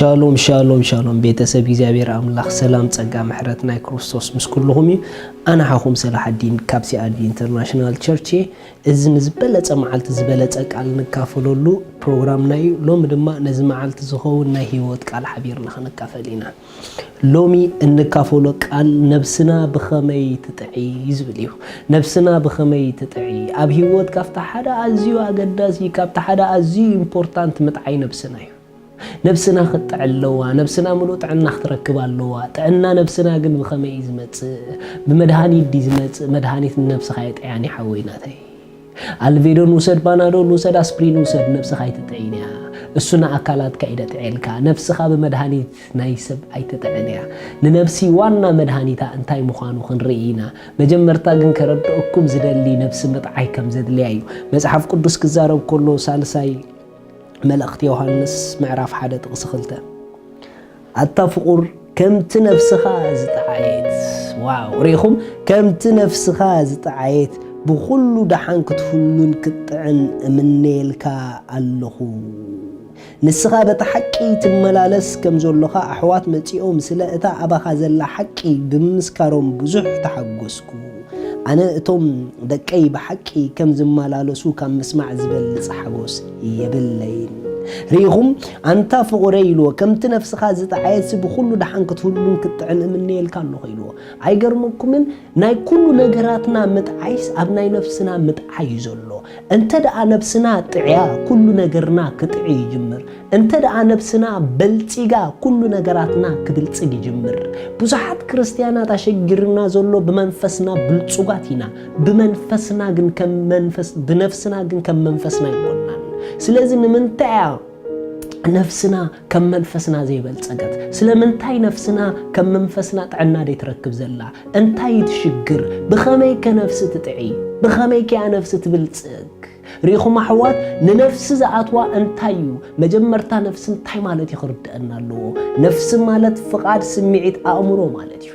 ሻሎም ሻሎም ሻሎም፣ ቤተሰብ እግዚኣብሔር ኣምላኽ ሰላም ጸጋ ምሕረት ናይ ክርስቶስ ምስ ኩልኹም እዩ። ኣነ ሓኹም ሰላሓዲን ካብ ሲኣዲ ኢንተርናሽናል ቸርች እየ። እዚ ንዝበለጸ መዓልቲ ዝበለጸ ቃል ንካፈለሉ ፕሮግራምና እዩ። ሎሚ ድማ ነዚ መዓልቲ ዝኸውን ናይ ህይወት ቃል ሓቢርና ክንካፈል ኢና። ሎሚ እንካፈሎ ቃል ነብስና ብኸመይ ትጥዒ ዝብል እዩ። ነብስና ብኸመይ ትጥዒ? ኣብ ህይወት ካብቲ ሓደ ኣዝዩ ኣገዳሲ፣ ካብቲ ሓደ ኣዝዩ ኢምፖርታንት ምጥዓይ ነብስና እዩ። ነብስና ክትጥዕ ኣለዋ። ነብስና ምሉእ ጥዕና ክትረክብ ኣለዋ። ጥዕና ነብስና ግን ብኸመይ እዩ ዝመጽእ? ብመድሃኒት ድዩ ዝመጽእ? መድሃኒት ንነብስኻ የጥዕያን እዩ ሓወይ ናተይ። ኣልቬዶን ውሰድ፣ ባናዶል ውሰድ፣ ኣስፕሪን ውሰድ፣ ነብስኻ ኣይትጥዕን እያ። እሱ ንኣካላትካ እዩ ደጥዕልካ። ነብስኻ ብመድሃኒት ናይ ሰብ ኣይትጥዕን እያ። ንነብሲ ዋና መድሃኒታ እንታይ ምዃኑ ክንርኢ ኢና። መጀመርታ ግን ከረድአኩም ዝደሊ ነብሲ ምጥዓይ ከም ዘድልያ እዩ። መጽሓፍ ቅዱስ ክዛረብ ከሎ ሳልሳይ መልእኽቲ ዮሃንስ ምዕራፍ ሓደ ጥቕሲ ክልተ፣ ኣታ ፍቑር ከምቲ ነፍስኻ ዝጠዓየት፣ ዋው፣ ርኢኹም፣ ከምቲ ነፍስኻ ዝጠዓየት ብኹሉ ደሓን ክትህሉን ክትጥዕን እምነየልካ ኣለኹ። ንስኻ በቲ ሓቂ ትመላለስ ከም ዘሎኻ ኣሕዋት መጺኦም ስለ እታ ኣባኻ ዘላ ሓቂ ብምምስካሮም ብዙሕ ተሓጎስኩ። ኣነ እቶም ደቀይ ብሓቂ ከም ዝመላለሱ ካብ ምስማዕ ዝበልጽ ሓጎስ የብለይን። ርኢኹም፣ ኣንታ ፍቑረይ ኢልዎ፣ ከምቲ ነፍስኻ ዝጠዓየትሲ ብኹሉ ደሓን ክትህሉን ክትጥዕን እምነየልካ ኣለኹ ኢልዎ። ኣይገርመኩምን? ናይ ኩሉ ነገራትና ምጥዓይስ ኣብ ናይ ነፍስና ምጥዓይ እዩ ዘሎ። እንተ ደኣ ነብስና ጥዕያ፣ ኩሉ ነገርና ክጥዒ ይጅምር። እንተ ደኣ ነብስና በልጺጋ፣ ኩሉ ነገራትና ክብልጽግ ይጅምር። ብዙሓት ክርስትያናት ኣሸጊርና ዘሎ ብመንፈስና ብልጹጋት ኢና፣ ብመንፈስና ግን ከም መንፈስ፣ ብነፍስና ግን ከም መንፈስና ኣይኮናን። ስለዚ ንምንታይ እያ ነፍስና ከም መንፈስና ዘይበልጸገት? ስለምንታይ ነፍስና ከም መንፈስና ጥዕና ዘይትረክብ ዘላ? እንታይ እዩ እቲ ሽግር? ብኸመይ ከ ነፍሲ ትጥዒ? ብኸመይ ከያ ነፍሲ ትብልጽግ? ርኢኹም ኣሕዋት፣ ንነፍሲ ዝኣትዋ እንታይ እዩ? መጀመርታ ነፍሲ እንታይ ማለት እዩ ክርድአና ኣለዎ። ነፍሲ ማለት ፍቓድ፣ ስምዒት፣ ኣእምሮ ማለት እዩ።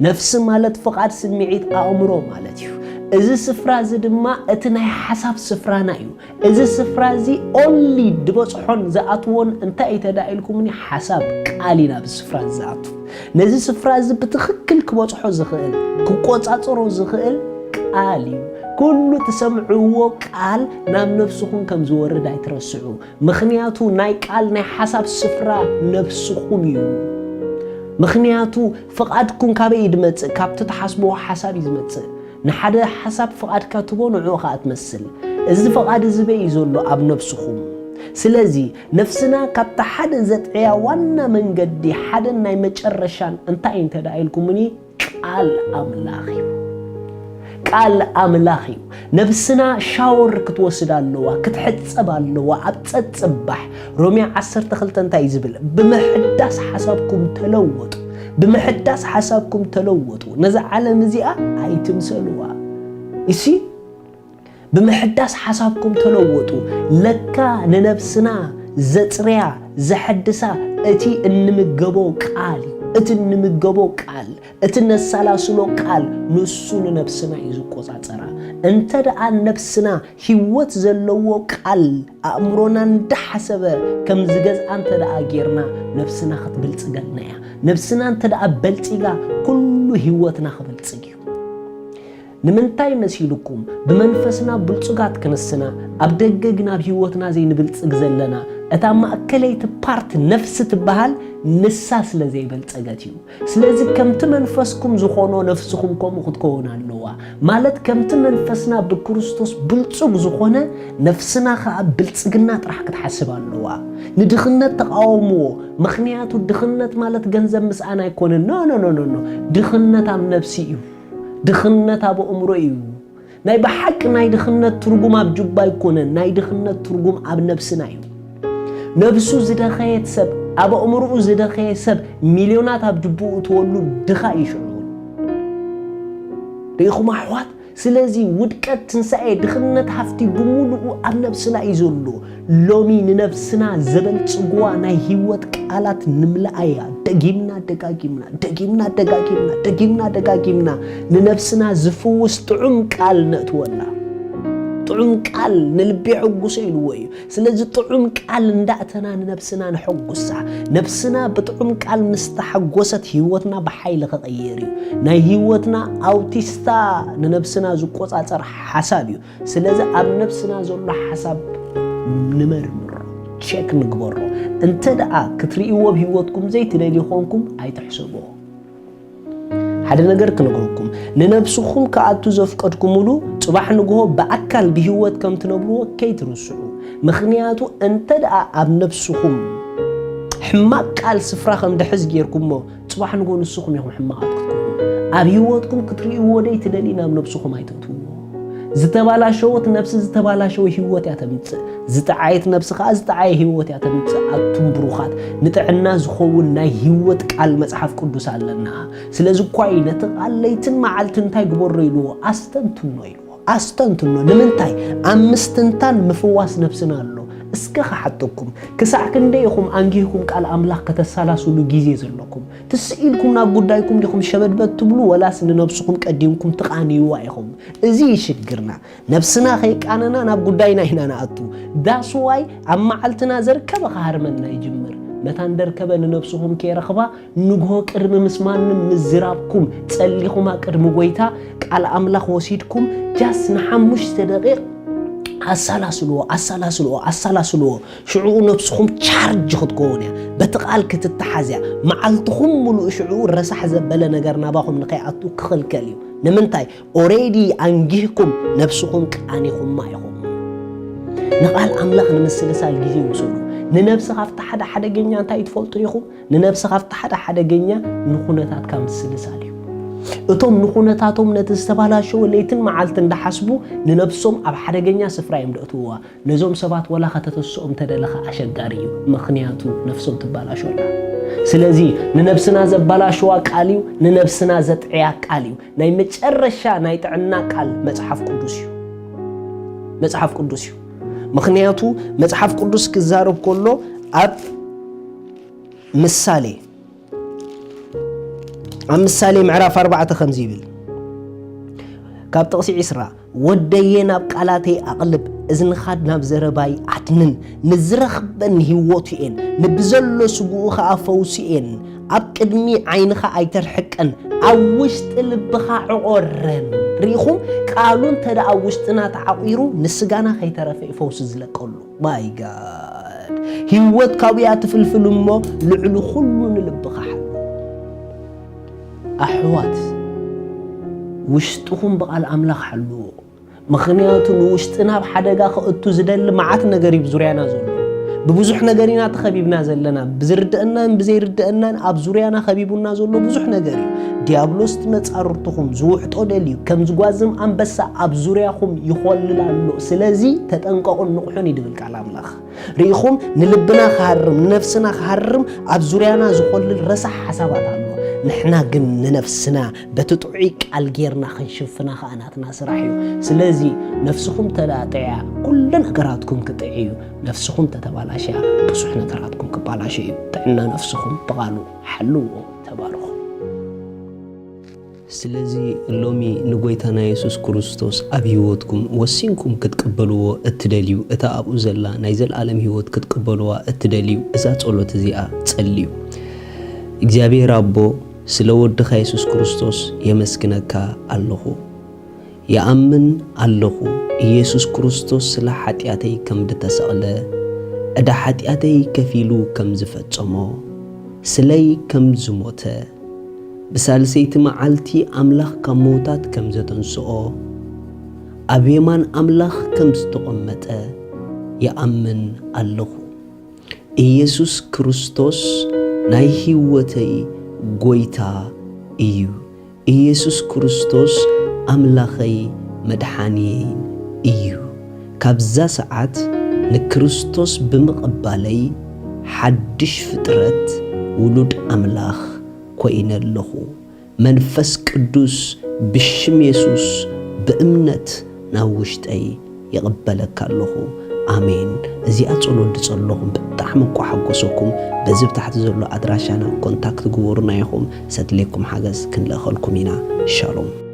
ነፍሲ ማለት ፍቓድ፣ ስምዒት፣ ኣእምሮ ማለት እዩ። እዚ ስፍራ እዚ ድማ እቲ ናይ ሓሳብ ስፍራና እዩ። እዚ ስፍራ እዚ ኦንሊ ዝበጽሖን ዝኣትዎን እንታይ እዩ ተዳ ኢልኩምኒ? ሓሳብ፣ ቃል ኢና ኣብዚ ስፍራ እዚ ዝኣቱ። ነዚ ስፍራ እዚ ብትኽክል ክበጽሖ ዝኽእል፣ ክቆጻጸሮ ዝኽእል ቃል እዩ። ኩሉ ትሰምዕዎ ቃል ናብ ነብስኹም ከም ዝወርድ ኣይትረስዑ። ምኽንያቱ ናይ ቃል ናይ ሓሳብ ስፍራ ነብስኹም እዩ። ምኽንያቱ ፍቓድኩም ካበይ እዩ ዝመጽእ? ካብቲ ትሓስብዎ ሓሳብ እዩ ዝመጽእ። ንሓደ ሓሳብ ፍቓድካ ትቦ ንዕኡ ኸኣ ትመስል። እዚ ፍቓድ እዚ በይ እዩ ዘሎ? ኣብ ነብስኹም። ስለዚ ነፍስና ካብቲ ሓደ ዘጥዕያ ዋና መንገዲ ሓደን ናይ መጨረሻን እንታይ እዩ እንተ ደኣ ኢልኩምኒ? ቃል ኣምላኽ እዩ። ቃል ኣምላኽ እዩ። ነብስና ሻወር ክትወስድ ኣለዋ፣ ክትሕጸብ ኣለዋ። ኣብ ጸጽባሕ ሮሜ ዓሰርተ ክልተ እንታይ እዩ ዝብል? ብምሕዳስ ሓሳብኩም ተለወጡ። ብምሕዳስ ሓሳብኩም ተለወጡ። ነዛ ዓለም እዚኣ ኣይትምሰልዋ። እሲ ብምሕዳስ ሓሳብኩም ተለወጡ። ለካ ንነብስና ዘጽርያ፣ ዘሐድሳ እቲ እንምገቦ ቃል እዩ። እቲ እንምገቦ ቃል፣ እቲ ነሰላስሎ ቃል፣ ንሱ ንነብስና እዩ ዝቆጻጸራ። እንተ ደኣ ነብስና ህይወት ዘለዎ ቃል ኣእምሮና እንዳሓሰበ ከም ዝገዝኣ እንተ ደኣ ጌርና፣ ነብስና ክትብልጽገልና እያ። ነብስና እንተ ደኣ በልጺጋ፣ ኩሉ ህይወትና ክበልጽግ እዩ። ንምንታይ መሲልኩም? ብመንፈስና ብልጹጋት ክንስና፣ ኣብ ደገ ግን ኣብ ህይወትና ዘይንብልጽግ ዘለና፣ እታ ማእከለይቲ ፓርት ነፍሲ ትበሃል ንሳ ስለ ዘይበልጸገት እዩ። ስለዚ ከምቲ መንፈስኩም ዝኾኖ ነፍስኹም ከምኡ ክትከውን ኣለዋ። ማለት ከምቲ መንፈስና ብክርስቶስ ብልጹግ ዝኾነ፣ ነፍስና ኸኣ ብልጽግና ጥራሕ ክትሓስብ ኣለዋ። ንድኽነት ተቓወምዎ። ምኽንያቱ ድኽነት ማለት ገንዘብ ምስኣን ኣይኮነን። ኖ፣ ኖ፣ ኖ፣ ኖ፣ ኖ። ድኽነት ኣብ ነፍሲ እዩ። ድኽነት ኣብ ኣእምሮ እዩ። ናይ ብሓቂ ናይ ድኽነት ትርጉም ኣብ ጁባ ኣይኮነን። ናይ ድኽነት ትርጉም ኣብ ነብስና እዩ። ነብሱ ዝደኸየት ሰብ፣ ኣብ ኣእምሮኡ ዝደኸየ ሰብ፣ ሚልዮናት ኣብ ጁብኡ እትወሉ ድኻ እዩ ሽዑ። ርኢኹም ኣሕዋት? ስለዚ ውድቀት፣ ትንሳኤ፣ ድኽነት፣ ሃፍቲ ብምሉኡ ኣብ ነብስና እዩ ዘሎ። ሎሚ ንነብስና ዘበልጽግዋ ናይ ህይወት ቃላት ንምልኣያ። ደጊምና ደጋጊምና፣ ደጊምና ደጋጊምና፣ ደጊምና ደጋጊምና ንነብስና ዝፍውስ ጥዑም ቃል ነእትወላ። ጥዑም ቃል ንልቢ የሐጉሶ ኢልዎ እዩ። ስለዚ ጥዑም ቃል እንዳእተና ንነብስና ነሐጉሳ። ነብስና ብጥዑም ቃል ምስ ተሓጎሰት ህይወትና ብሓይሊ ክቕየር እዩ። ናይ ህይወትና ኣውቲስታ ንነብስና ዝቆጻጸር ሓሳብ እዩ። ስለዚ ኣብ ነብስና ዘሎ ሓሳብ ንመርምሮ፣ ቸክ ንግበሮ። እንተ ደኣ ክትርእይዎ ኣብ ህይወትኩም ዘይትደልዩ ኮንኩም ኣይትሕሰብዎ። ሓደ ነገር ክነግረኩም፣ ንነብስኹም ክኣቱ ዘፍቀድኩምሉ ጽባሕ ንግሆ ብኣካል ብህይወት ከም ትነብርዎ ከይትርስዑ። ምኽንያቱ እንተ ደኣ ኣብ ነብስኹም ሕማቕ ቃል ስፍራ ከም ድሕዝ ጌርኩሞ፣ ጽባሕ ንግሆ ንስኹም ኢኹም ሕማቓት ክትኮኑ። ኣብ ህይወትኩም ክትርእይዎ ደይ ትደልዩ ናብ ነብስኹም ኣይተእትውዎ። ዝተባላሸወት ነብሲ ዝተባላሸወ ህይወት እያ ተምጽእ። ዝጠዓየት ነብሲ ከኣ ዝጠዓየ ህይወት እያ ተምጽእ። ኣቱም ብሩኻት፣ ንጥዕና ዝኸውን ናይ ህይወት ቃል መጽሓፍ ቅዱስ ኣለና። ስለዚ እኳ እዩ ነቲ ቃል ለይትን መዓልትን እንታይ ግበሮ ኢልዎ? ኣስተንትኖ ኢልዎ። ኣስተንትኖ። ንምንታይ? ኣብ ምስትንታን ምፍዋስ ነብስና ኣሎ። እስከ ክሓተኩም፣ ክሳዕ ክንደይ ኢኹም ኣንጊህኩም ቃል ኣምላኽ ከተሰላስሉ ግዜ ዘለኩም? ትስእ ኢልኩም ናብ ጉዳይኩም ዲኹም ሸበድበድ ትብሉ፣ ወላስ ንነብስኹም ቀዲምኩም ትቓንይዋ ኢኹም? እዚ እዩ ሽግርና። ነብስና ከይቃነና ናብ ጉዳይና ኢና ንኣቱ። ዳስዋይ ኣብ መዓልትና ዘርከበ ክሃርመና ይጅምር። መታን ደርከበ ንነብስኹም ከይረኽባ፣ ንግሆ ቅድሚ ምስ ማንም ምዝራብኩም ጸሊኹማ ቅድሚ ጐይታ ቃል ኣምላኽ ወሲድኩም ጃስ ንሓሙሽተ ደቂቕ ኣሰላስልዎ፣ ኣሰላስልዎ፣ ኣሰላስልዎ። ሽዑኡ ነብስኹም ቻርጅ ክትከውን እያ። በቲ ቃል ክትተሓዝ እያ። መዓልትኹም ሙሉእ ሽዑኡ ረሳሕ ዘበለ ነገር ናባኹም ንኸይኣቱ ክኽልከል እዩ። ንምንታይ? ኦሬዲ ኣንጊህኩም ነብስኹም ቃኒኹማ ኢኹም። ንቓል ኣምላኽ ንምስልሳል ግዜ ውሰዱ። ንነብሲ ካብቲ ሓደ ሓደገኛ እንታይ ትፈልጡ ኢኹም? ንነብሲ ካብቲ ሓደ ሓደገኛ ንኹነታትካ ምስልሳል እዩ። እቶም ንኹነታቶም ነቲ ዝተባላሸወ ለይትን መዓልትን እንዳሓስቡ ንነብሶም ኣብ ሓደገኛ ስፍራ እዮም ደእትውዋ። ነዞም ሰባት ወላ ከተተስኦም ተደለኻ ኣሸጋሪ እዩ፣ ምኽንያቱ ነፍሶም ትባላሾ ኣላ። ስለዚ ንነብስና ዘባላሸዋ ቃል እዩ፣ ንነብስና ዘጥዕያ ቃል እዩ። ናይ መጨረሻ ናይ ጥዕና ቃል መጽሓፍ ቅዱስ እዩ። መጽሓፍ ቅዱስ እዩ። ምኽንያቱ መጽሓፍ ቅዱስ ክዛረብ ከሎ ኣብ ምሳሌ ኣብ ምሳሌ ምዕራፍ ኣርባዕተ ከምዚ ይብል፣ ካብ ጥቕሲ ዒስራ፣ "ወደየ ናብ ቃላተይ ኣቕልብ፣ እዝንኻ ናብ ዘረባይ ኣድንን፣ ንዝረኽበን ህይወቱ እየን፣ ንብዘሎ ስግኡ ኸኣ ፈውሱ እየን፣ ኣብ ቅድሚ ዓይንኻ ኣይተርሕቀን፣ ኣብ ውሽጢ ልብኻ ዕቖረን።" ርኢኹም? ቃሉ እንተ ደኣ ኣብ ውሽጥና ተዓቒሩ፣ ንስጋና ከይተረፈ እዩ ፈውሲ ዝለቀሉ። ማይ ጋድ፣ ህይወት ካብያ ትፍልፍል እሞ ልዕሊ ኩሉ ንልብኻ ሓሉ። ኣሕዋት፣ ውሽጥኹም ብቓል ኣምላኽ ሓልዎ። ምኽንያቱ ንውሽጥና ኣብ ሓደጋ ከእቱ ዝደሊ መዓት ነገር እዩ ብዙርያና ዘሎ። ብብዙሕ ነገር ኢና ተኸቢብና ዘለና። ብዝርድአናን ብዘይርድአናን ኣብ ዙርያና ከቢቡና ዘሎ ብዙሕ ነገር እዩ። ዲያብሎስ መጻርርትኹም ዝውሕጦ ደልዩ ከም ዝጓዝም ኣንበሳ ኣብ ዙርያኹም ይኾልል ኣሎ። ስለዚ ተጠንቀቑን ንቕሑን እዩ ድብል ቃል ኣምላኽ። ርኢኹም፣ ንልብና ክሃርም፣ ንነፍስና ክሃርም ኣብ ዙርያና ዝኾልል ረሳሕ ሓሳባት ኣሎ። ንሕና ግን ንነፍስና በቲ ጥዑይ ቃል ጌርና ክንሽፍና ከኣ ናትና ስራሕ እዩ። ስለዚ ነፍስኹም ተዳጥዕያ ኩሉ ነገራትኩም ክጥዕ እዩ። ነፍስኹም ተተባላሽያ ብዙሕ ነገራትኩም ክባላሽ እዩ። ጥዕና ነፍስኹም ብቓሉ ሓልዎ። ተባረኹ። ስለዚ ሎሚ ንጎይታና የሱስ ክርስቶስ ኣብ ህይወትኩም ወሲንኩም ክትቅበልዎ እትደልዩ፣ እታ ኣብኡ ዘላ ናይ ዘልኣለም ህይወት ክትቅበልዋ እትደልዩ፣ እዛ ጸሎት እዚኣ ጸልዩ። እግዚኣብሔር ኣቦ፣ ስለ ወድኻ የሱስ ክርስቶስ የመስግነካ ኣለኹ። ይኣምን ኣለኹ፣ ኢየሱስ ክርስቶስ ስለ ሓጢኣተይ ከም ዝተሰቕለ፣ ዕዳ ሓጢኣተይ ከፊሉ ከም ዝፈጸሞ፣ ስለይ ከም ዝሞተ፣ ብሳልሰይቲ መዓልቲ ኣምላኽ ካብ ምዉታት ከም ዘተንስኦ፣ ኣብ የማን ኣምላኽ ከም ዝተቐመጠ ይኣምን ኣለኹ። ኢየሱስ ክርስቶስ ናይ ህይወተይ ጐይታ እዩ። ኢየሱስ ክርስቶስ ኣምላኸይ መድሓንየይን እዩ። ካብዛ ሰዓት ንክርስቶስ ብምቕባለይ ሓድሽ ፍጥረት ውሉድ ኣምላኽ ኮይነ ኣለኹ። መንፈስ ቅዱስ ብሽም የሱስ ብእምነት ናብ ውሽጠይ ይቕበለካ ኣለኹ። ኣሜን። እዚኣ ጸሎት ዝጸለኹም ብጣዕሚ እኳ ሓጎሰኩም። በዚ ብታሕቲ ዘሎ ኣድራሻና ኮንታክት ግበሩና ኢኹም። ሰድሌኩም ሓገዝ ክንልእኸልኩም ኢና። ሻሎም።